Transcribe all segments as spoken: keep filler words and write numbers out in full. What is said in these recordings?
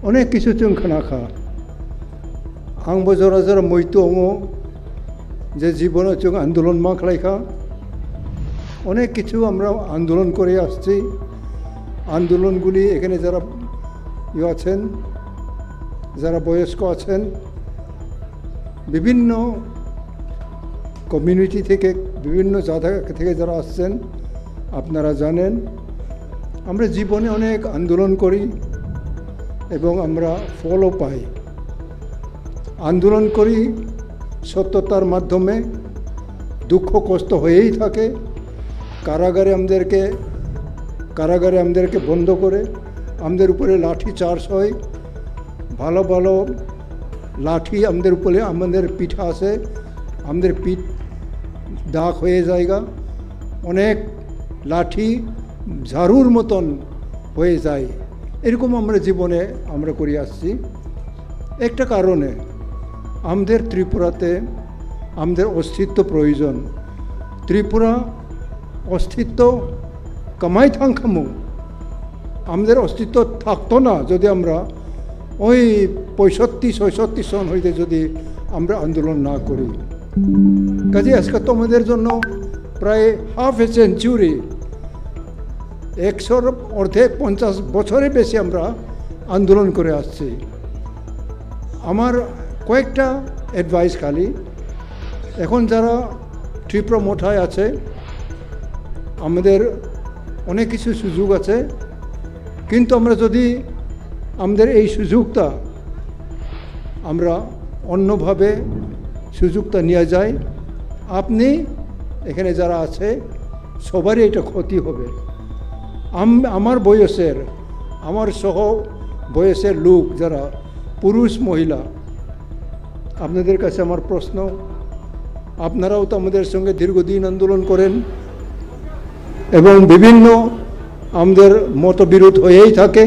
Onek kichu chwng khna kha. Angbo jora jora moito wngo je jibono chwng andolon ma khlai kha. Onek kichu amra andolon kore aschi. Andolon guli ekhane jara yo achen, jara boyosko achen, বিভিন্ন কমিউনিটি থেকে, বিভিন্ন জায়গা থেকে যারা আসছেন, আপনারা জানেন, আমরা জীবনে অনেক আন্দোলন করি এবং আমরা ফলও পাই। আন্দোলন করি সত্যতার মাধ্যমে, দুঃখ কষ্ট হয়েই থাকে। কারাগারে আমাদেরকে, কারাগারে আমাদেরকে বন্ধ করে, আমাদের উপরে লাঠি চার্জ হয়, ভালো ভালো লাঠি আমাদের উপরে, আমাদের পিঠে আসে, আমাদের পিঠ দাগ হয়ে যায়গা, অনেক লাঠি ঝাড়ুর মতন হয়ে যায়। এরকম আমরা জীবনে আমরা করে আসছি। একটা কারণে আমাদের ত্রিপুরাতে আমাদের অস্তিত্ব প্রয়োজন। ত্রিপুরা অস্তিত্ব কামাই থাংখামু। আমাদের অস্তিত্ব থাকতো না যদি আমরা ওই পঁয়ষট্টি ছয়ষট্টি সন হইতে যদি আমরা আন্দোলন না করি। কাজে আজকে তোমাদের জন্য প্রায় হাফ এ সেঞ্চুরি, একশোর অর্ধেক, পঞ্চাশ বছরে বেশি আমরা আন্দোলন করে আসছি। আমার কয়েকটা অ্যাডভাইস খালি, এখন যারা ত্রিপুরা মথায় আছে, আমাদের অনেক কিছু সুযোগ আছে, কিন্তু আমরা যদি আমাদের এই সুযোগটা আমরা অন্যভাবে সুযোগটা নিয়ে যাই, আপনি এখানে যারা আছে সবারই এটা ক্ষতি হবে। আম-, আমার বয়সের, আমার সহ বয়সের লোক যারা পুরুষ মহিলা, আপনাদের কাছে আমার প্রশ্ন, আপনারাও তো আমাদের সঙ্গে দীর্ঘদিন আন্দোলন করেন এবং বিভিন্ন আমাদের মতবিরোধ হয়েই থাকে,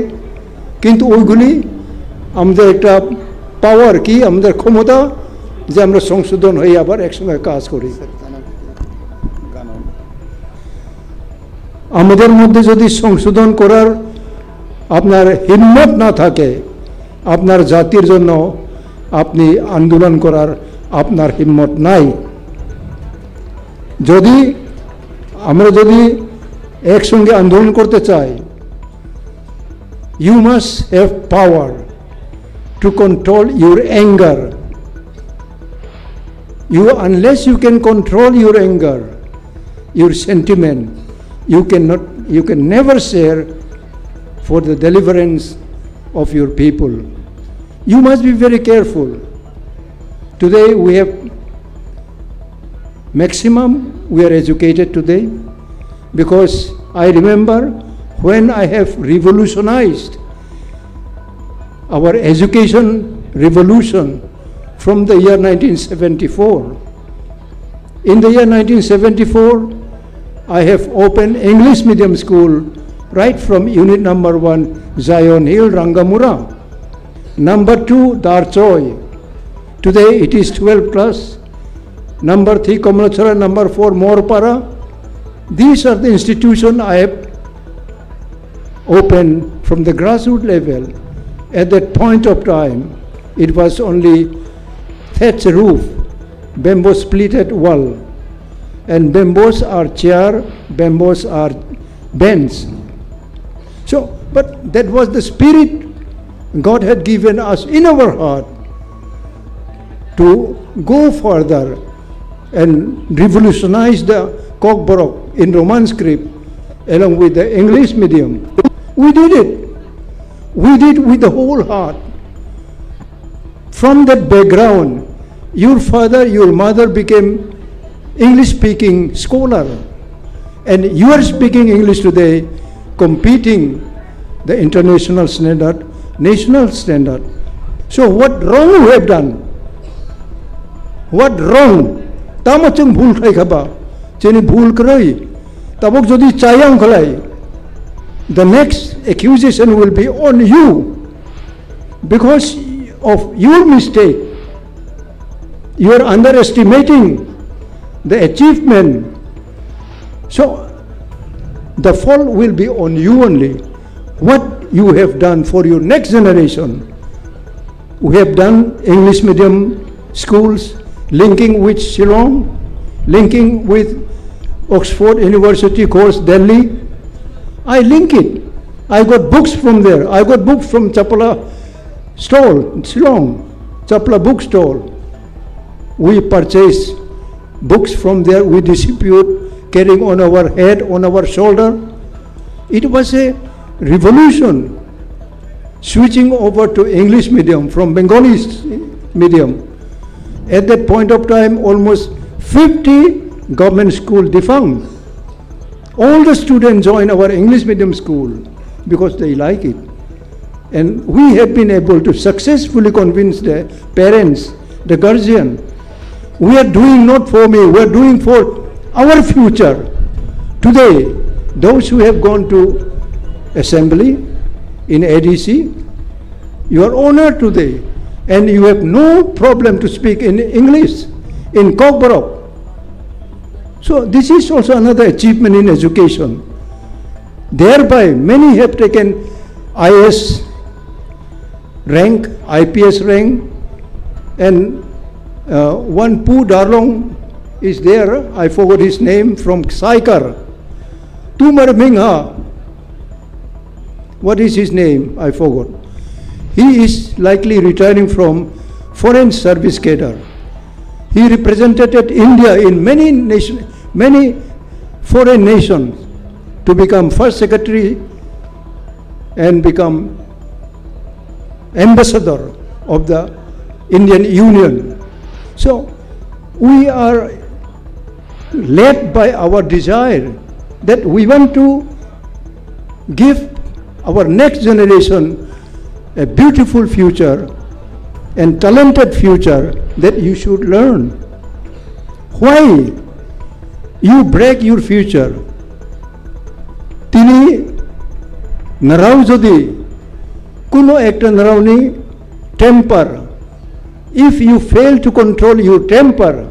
কিন্তু ওইগুলি আমাদের একটা পাওয়ার কি, আমাদের ক্ষমতা যে আমরা সংশোধন হয়ে আবার একসঙ্গে কাজ করি। আমাদের মধ্যে যদি সংশোধন করার আপনার হিম্মত না থাকে, আপনার জাতির জন্য আপনি আন্দোলন করার আপনার হিম্মত নাই। যদি আমরা যদি একসঙ্গে আন্দোলন করতে চাই, you must have power to control your anger. You, unless you can control your anger, your sentiment, you cannot, you can never share for the deliverance of your people. You must be very careful. Today we have maximum we are educated today, because I remember when I have revolutionized our education revolution from the year nineteen seventy-four. In the year nineteen seventy-four, I have opened English medium school right from unit number one, Zion Hill, Rangamura. Number two, Darchoi. Today it is twelve class. Number three, Kamalachara. Number four, Morpara. These are the institutions I have opened from the grassroots level. At that point of time, it was only thatch roof, bamboo splitted wall, and bamboos are chair, bamboos are bench. So, but that was the spirit God had given us in our heart to go further and revolutionize the Kokborok in Roman script along with the English medium. We did it. We did with the whole heart. From that background, your father, your mother became English speaking scholar, and you are speaking English today, competing the international standard, national standard. So what wrong we have done? What wrong? Tamo chwng bhul khai khaba, chini bhul kwrwi. Tabok jodi chaya wngkhalai, the next accusation will be on you. Because of your mistake, you are underestimating the achievement. So, the fault will be on you only. What you have done for your next generation. We have done English medium schools linking with Shillong, linking with Oxford University course, Delhi. I link it. I got books from there. I got books from Chapla stall, Shillong, Chapla book stall. We purchase books from there, we distribute, carrying on our head, on our shoulder. It was a revolution, switching over to English medium from Bengali s-, medium. At that point of time, almost fifty government school defunct. All the students join our English medium school because they like it. And we have been able to successfully convince the parents, the guardian. We are doing not for me, we are doing for our future. Today, those who have gone to assembly in A D C, you are honored today, and you have no problem to speak in English, in Kokborok. So this is also another achievement in education. Thereby, many have taken I A S rank, I P S rank, and, uh, one Pu Darlong is there, I forgot his name, from Saikar. Tumar Mingha, what is his name? I forgot. He is likely retiring from foreign service cadre. He represented India in many nation, many foreign nations to become first secretary and become ambassador of the Indian Union. So we are led by our desire that we want to give our next generation a beautiful future and talented future that you should learn. Why you break your future? Tini narao jodi kuno ekta naraoni temper, if you fail to control your temper,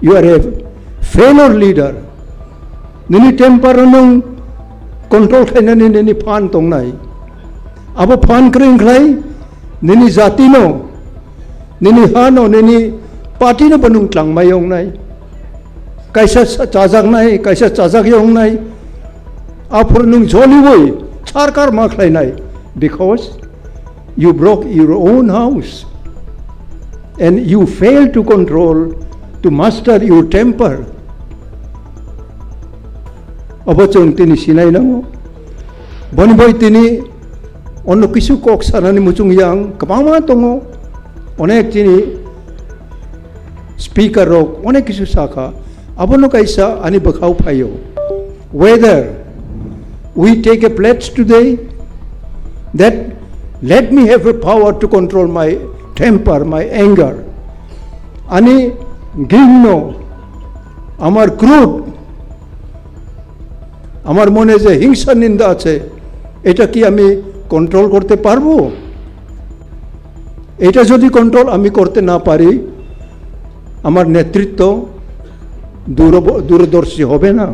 you are a failure leader. Nini temper no nwng control khainani nini phan tongnai. Abo phan kwrwng khlai nini jati no, nini ha no, nini party no bo nwng tlangmai wngnai. Kaisa sa-, chajaknai, kaisa chajak wngnai. Aphuru nwng joliwi sarkar ma khlainai, because you broke your own house and you fail to control, to master your temper. Abo chwng tini sinai nango. Boni bai tini onno kisu kok sanani muchung yang kwbangma tongo. Onek chini speaker rok onek kisu sakha. Abono kaisa ani bwkhao phaio. Whether we take a pledge today that let me have a power to control my temper, my anger, ani gingno, amar krodh, আমার মনে যে হিংসা নিন্দা আছে, এটা কি আমি কন্ট্রোল করতে পারবো? এটা যদি কন্ট্রোল আমি করতে না পারি, আমার নেতৃত্ব দূরব-, দূরদর্শী হবে না।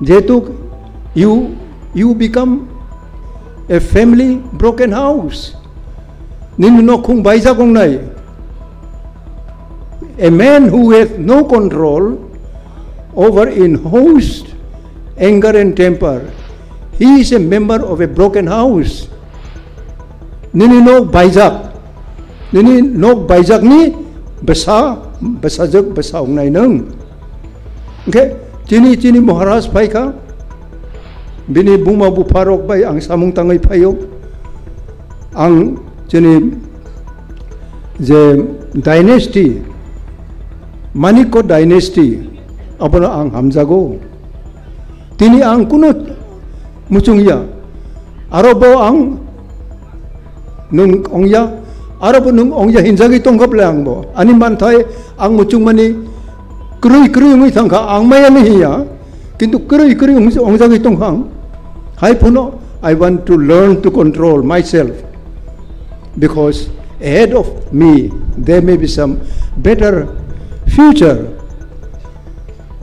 যেহেতু you, you become a family broken house. Nini nokhung baijak wngnai. A man who has no control over in host, anger and temper, he is a member of a broken house. Nini nok baijak, nini nok baijakni bwsa, bwsajwk bwsa wngnai nwng. Hwnkhe chini, chini Maharaj phaikha, bini buma bupharok bai ang samung tangwi phaio. Ang chini je dynasty, Manikko dynasty, abono ang hamjago. Tini ang kunu muchung ya. Aro bo ang nwng ongya, aro bo nwng ongya hinjagwi tongkha ble ang bo. Ani manthai ang muchung mani kwrwi kwrwi wngwi thangkha, ang maya ni hiya. Kintu kwrwi kwrwi wng-, ongjagwi tongkha ang. Hai phano, I want to learn to control myself. Because ahead of me, there may be some better future.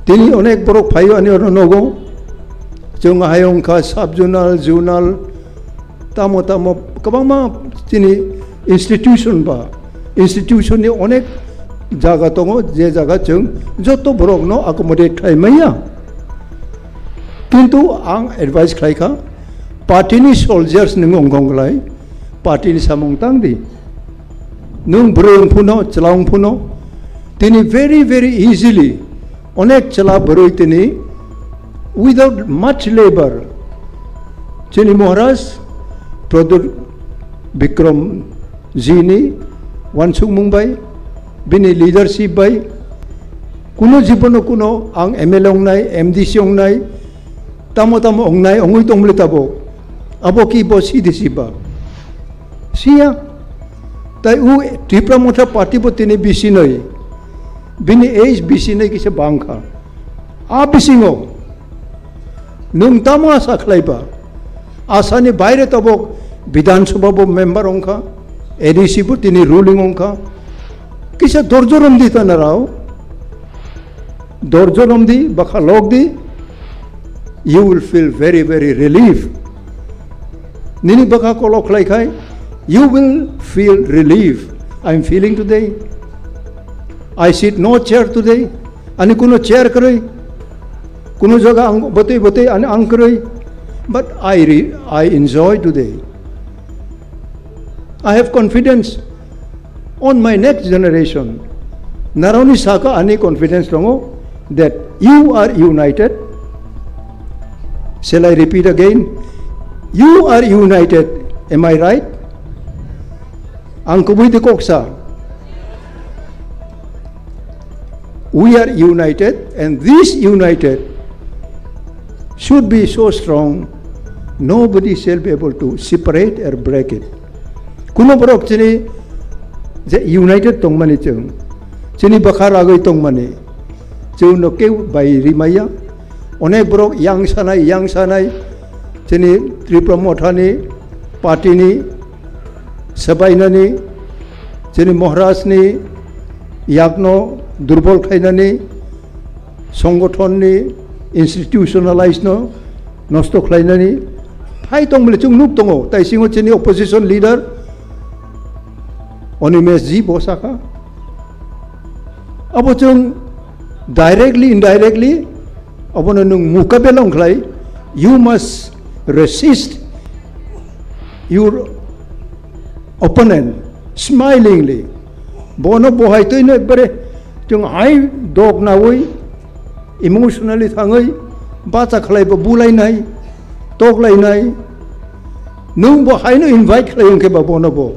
Tini onek borok phaio ani oro nogo. Chwng hai wngkha sub-zonal, zonal, Tamo tamo kwbangma chini institution ba, institution ni onek jaga tongo, je jaga chwng joto borok no accommodate khlai maya. Kintu ang advice khlai kha, party ni soldiers nwng wng wng lai, party ni samung tang di. Nwng bwrwi wng phuno, chwla wng phuno, tini very, very easily onek chwla bwrwi tini without much labor chini Maharaj Pradyut Bikram ji ni wansukmung bai, bini leadership bai, kuno jibono kuno ang M L A wngnai, M D C wngnai, tamo tamo wngnai, wngwi tongmli tabok. Abo ki bo C D C ba? Siya. Tai u Tipra Motha Party bo tini bisinoi. Bini age bisinoi kisa bangkha. A bisingo nwng tamo asa khlaiba? Asani baire tabok Bidhan Sabha bo member wngkha, A D C bo tini ruling wngkha. Kisa dorjo romdi tanarao. Dorjo romdi, bwkha lokdi, you will feel very, very relief. Nini bwkha kolok khlai khai, you will feel relief. I am feeling today. I sit no chair today. Ani kuno chair kwrwi. Kuno jaga ang bwtwi bwtwi ani ang kwrwi. But I re-, I enjoy today. I have confidence on my next generation. Naroni saka ani confidence tongo that you are united. Shall I repeat again? You are united. Am I right? Ang kubui de koksa. We are united, and this united should be so strong, nobody shall be able to separate or break it. Kuno borok chini je united tongmani chwng, chini bwkha ragwi tongmani chwng no keu bai rimaya. Onek borok yang sanai, yang sanai, chini Tripura Mothani, party ni, sabainani, chini Maharaj ni yakno durbol khlainani, songothon ni institutionalize no nosto khlainani phai tong bole chwng nuk tongo. Tai singo chini opposition leader Animesh ji bo sakha, abo chwng directly, indirectly, abono nwng mukabela wng khlai, you must resist your opponent smilingly. Bono bohai twino ekbare chwng hai dok nawi, emotionally thangwi, bacha khlai bo bulainai, toklainai. Nwng bo haino invite khlai wngkhe ba bono bo.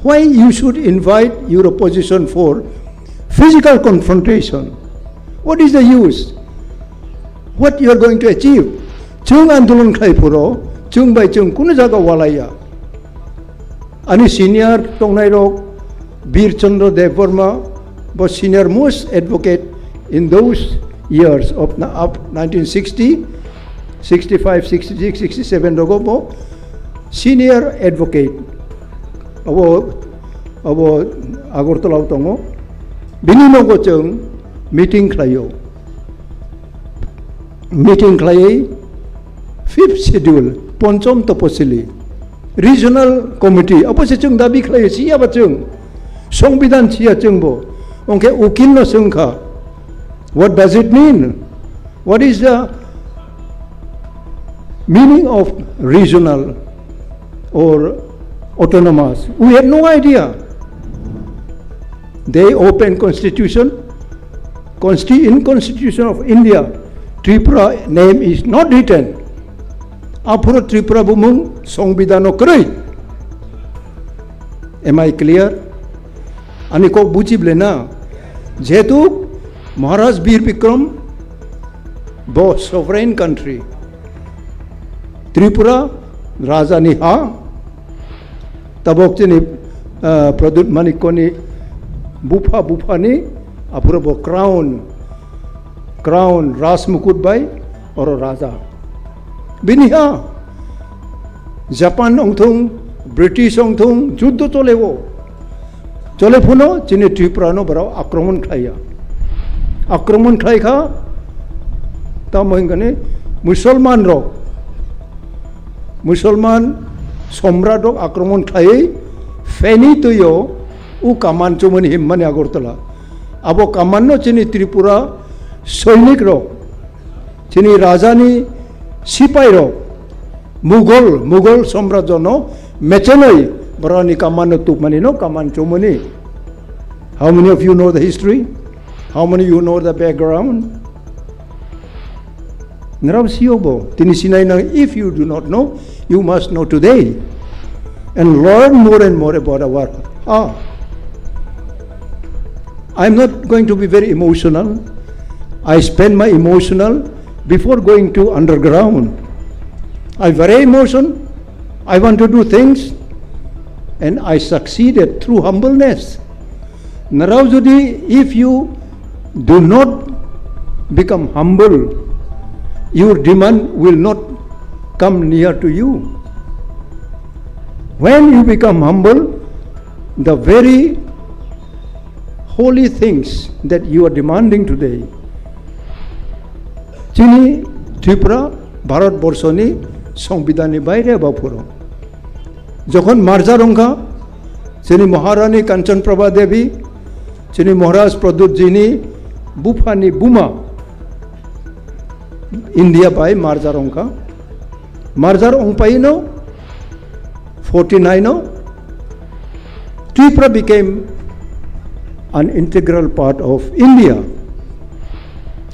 Why you should invite your opposition for physical confrontation? What is the use? What you are going to achieve? Chwng andolon khlai phuro, chwng bai chwng kuno jaga walaiya. Ani senior tongnai rok, Bir Chandra Debbarma, bo senior most advocate in those years of na-, up nineteen sixty, sixty-five, sixty-six, sixty-seven rogo bo senior advocate. Abo, abo Agartala o tongo. Bini nogo chwng meeting khlaio. Meeting khlaiwi fifth schedule, ponchom toposili, regional committee, abo se chwng dabi khlaio, siya ba chwng, songbidan siya chwng bo. Ongkhe ukil no swngkha, what does it mean? What is the meaning of regional or autonomous? We had no idea. They open constitution, consti-, in Constitution of India, Tripura name is not written. Aphuru Tripura bumung songbidano kwrwi. Am I clear? Ani kok buji ble na? Jehetu Maharaj Bir Bikram bo sovereign country. Tripura rajani ha. Tabok chini, ah, Pradyut Manikko ni bupha, bupha ni aphuru bo crown, crown Rajmukut bai oro raja. Bini ha Japan ongthung, British ongthung, juddo choleo. Chole phuno chini Tripura no borok akromon khlaiya. Akromon khlai kha, tamo hingkani Musulman rok, Musulman Somrat rok akromon khlaiwi Feni twi o u kaman chumani himmani Agartala. Abo kaman no chini Tripura soinik rok, chini raja ni sipai rok, Mughal, Mughal samrajyo no mechenoi borok ni kaman no tupmani no kaman chumani. How many of you know the history? How many you know the background? Nrao sio bo, tini sinai nang, if you do not know, you must know today and learn more and more about our, ah. I'm not going to be very emotional. I spend my emotional before going to underground. I very emotion. I want to do things and I succeeded through humbleness. Nrao jodi, if you do not become humble, your demand will not come near to you. When you become humble, the very holy things that you are demanding today, chini Tripura, Bharat Borso ni Songbidan ni baire ba phuru. Jokhon marjar wngkha, chini Maharani Kanchan Prabha Devi, chini Maharaj Pradyut ji ni bupha ni buma India bai marjar wngkha. Marjar wngpai no forty nine o Tripura became an integral part of India.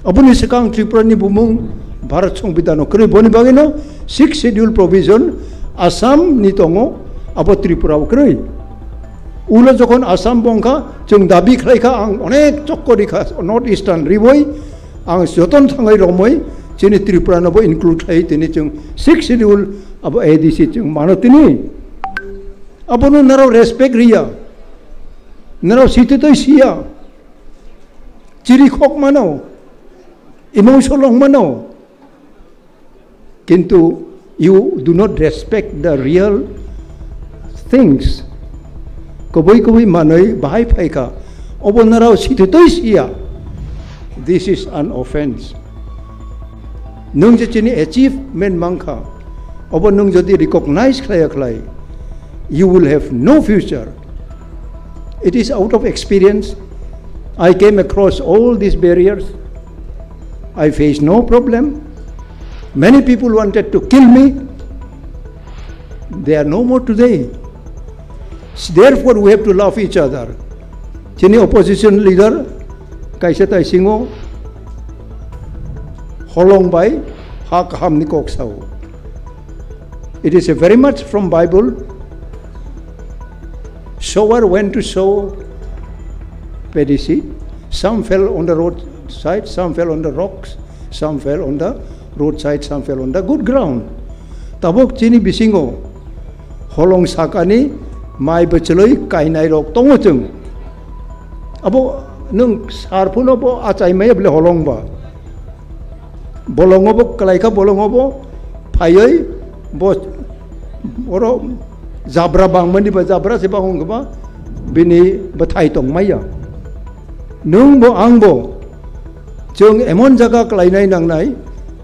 Aboni swkang Tripura ni bumung Bharat Songbidan o kwrwi, boni bagwi no sixth schedule provision Assam ni tongo, abo Tripura o kwrwi. Ulo jokhon Assam bo wngkha, chwng dabi khlai kha, ang onek chokko ri kha, North Eastern riwi, ang joton thangwi romwi, chini Tripura no bo include khlai, tini chwng sixth schedule abo A D C chwng mano tini. Abono nrao respect riya, nrao sititoi siya, chiri khok mano, emotional long mano. Kintu you do not respect the real things. Kubui kubui manwi bahai phaikha, obo nrao sititoi siya. This is an offense. Nwng je chini achievement mankha, obo nwng jodi recognize khlaiya khlai, you will have no future. It is out of experience. I came across all these barriers. I faced no problem. Many people wanted to kill me. They are no more today. Therefore, we have to love each other. Chini opposition leader kaisa tai singo holong bai ha kaham ni kok sao. It is a very much from Bible. Sower went to sow paddy seed. Some fell on the roadside, some fell on the rocks, some fell on the roadside, some fell on the good ground. Tabuk chini bisingo holong sakani mai bwchlwi kainai rok tongo chwng. Abo nwng sar phano bo achai maya bole holong ba. Bolongo bo kwlai kha, bolongo bo phaiwi bo oro jabra bangmani ba jabra se bango wngkha ba bini bwthai tong maya. Nwng bo ang bo chwng emon jaga kwlainai nangnai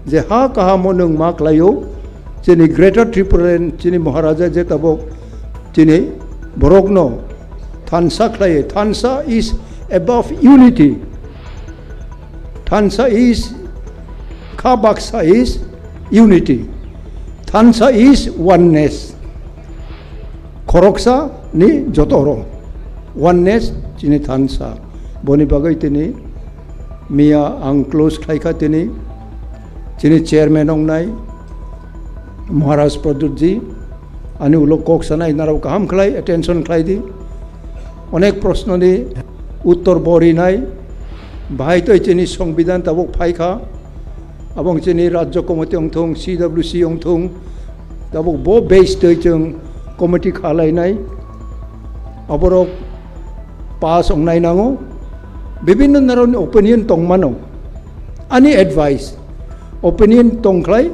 je ha kahamo nwng ma kwlaio, chini Greater Tripura Land, chini Maharaja je tabuk chini borokno thansa khlaiwi. Thansa is above unity. Thansa is, kha baksa is unity. Thansa is oneness. Khoroksa ni joto oro. Oneness chini thansa. Boni bagwi tini miya ang close khlai kha tini, chini chairman wngnai Maharaj Pradyut ji, ani ulo kok sanai, narao kaham khlai, attention khlai di. Onek proshno ni uttor bo rinai, bahai toi chini Songbidan tabuk phai kha, abong chini Rajya Committee wngthung, C W C wngthung, tabuk bo base toi chwng committee kha lainai, aborok pass wngnai nango, bibinno narao ni opinion tong mano. Ani advice, opinion tong khlai,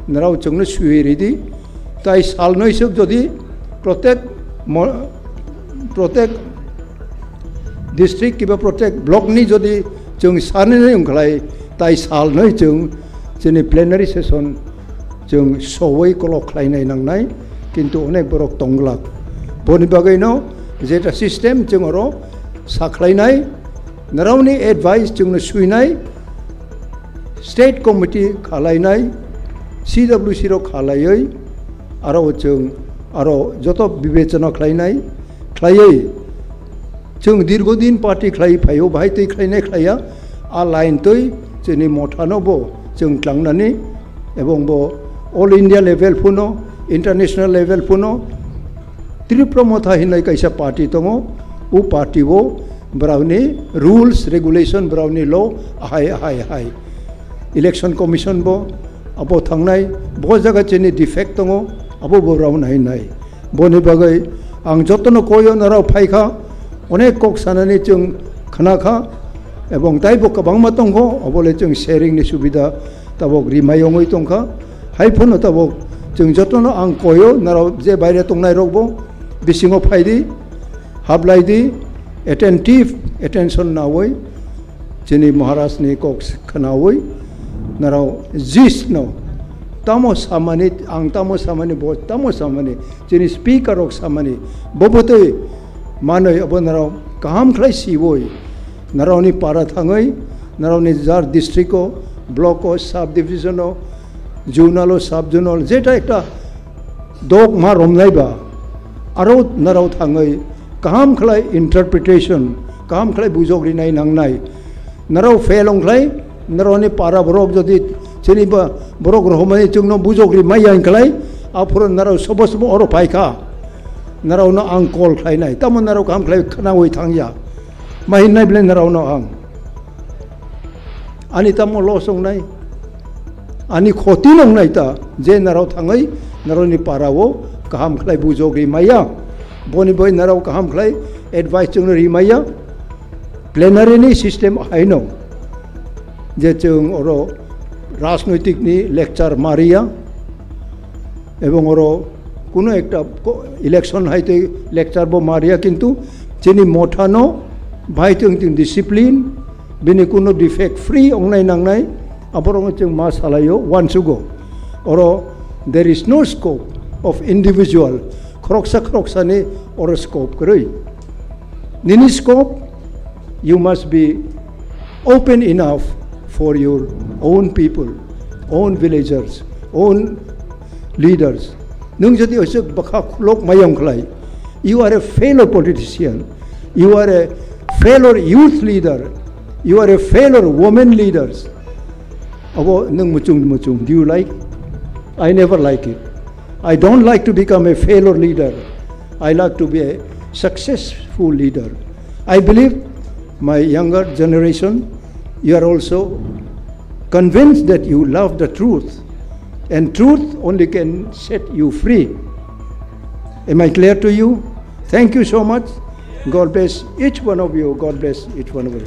nrao chwngno swiwi ridi. Tai salnwi swk jodi protek mo-, protek district kiba protek block ni jodi chwng sanwi wng khlai, tai salnwi chwng chini plenary session chwng sowoi kolok khlainai nangnai. Kintu onek borok tongglak. Boni bagwino jeta system chwng oro sakhlainai, narauni advice chwngno suinai, state committee khalainai, C W C rok khalaiwi, aro chwng aro joto bibechona khlainai, khlaiwi chwng dirgodin party khlai phaio, bahai twi khlainai khlaiya, a line twi chini mothano bo chwng tlangnani, ebong bo all India level phuno, international level phuno, Tripura Motha hinai kaisa party tongo, o party o browni rules, regulation, browni law ahai, ahai, ahai. Election Commission bo abo thangnai, bo jaga chini defect tongo, abo bo rao nai nai. Boni bagwi ang jotono koyo narao phaikha, onek kok sanani chwng khnakha, ebong taibo kwbangma tongkho, obole chwng sharing ni subida tabok rimai ongwi tongkha. Hai phano tabok chwng jotono ang koyo, narao je baire tongnai rokbo bisingo phaidi, hablai di, attentive, attention nawi, chini Maharaj ni kok khnawi, narao jis no, tamo samani, ang tamo samani, bo tamo samani, chini speaker rok samani, bo botwi manwi abo narao kaham khlai siwi, narao ni para thangwi, narao ni jar district o, block o, sub division o, zonal o, sub zonal, jeta ekta dok ma romnai ba, aro narao thangwi kaham khlai interpretation, kaham khlai bujok rinai nangnai. Narao fail ongkhlai, narao ni para borok jodi chini ba borok rohomani chwngno bujok ri maya ongkhlai, aphuru narao sobo sobo oro phaikha. Narao no ang call khlainai, tamo narao kaham khlai khnawi thangya. Ma hinnai bile narao no ang. Ani tamo loss wngnai, ani khoti wngnai ta, je narao thangwi narao ni para o kaham khlai bujok ri maya, boni bai narao kaham khlai advice chwngno ri maya, plenary ni system haino, je chwng oro rajnoitik ni lecture maria, ebong oro kuno ekta ko-, election hai tei lecture bo maria, kintu chini motha no bai tong tong discipline, bini kuno defect free ongnai nangnai, aborok chwng ma salaio, wansugo. Oro there is no scope of individual, khoroksa khoroksani oro scope kwrwi. Nini scope, you must be open enough for your own people, own villagers, own leaders. Nwng jodi oisuk bwkha khulok mayong khlai, you are a failure politician, you are a failure youth leader, you are a failure women leaders. Abo nwng muchung muchung, do you like? I never like it. I don't like to become a failure leader. I like to be a successful leader. I believe my younger generation, you are also convinced that you love the truth, and truth only can set you free. Am I clear to you? Thank you so much. God bless each one of you. God bless each one of you.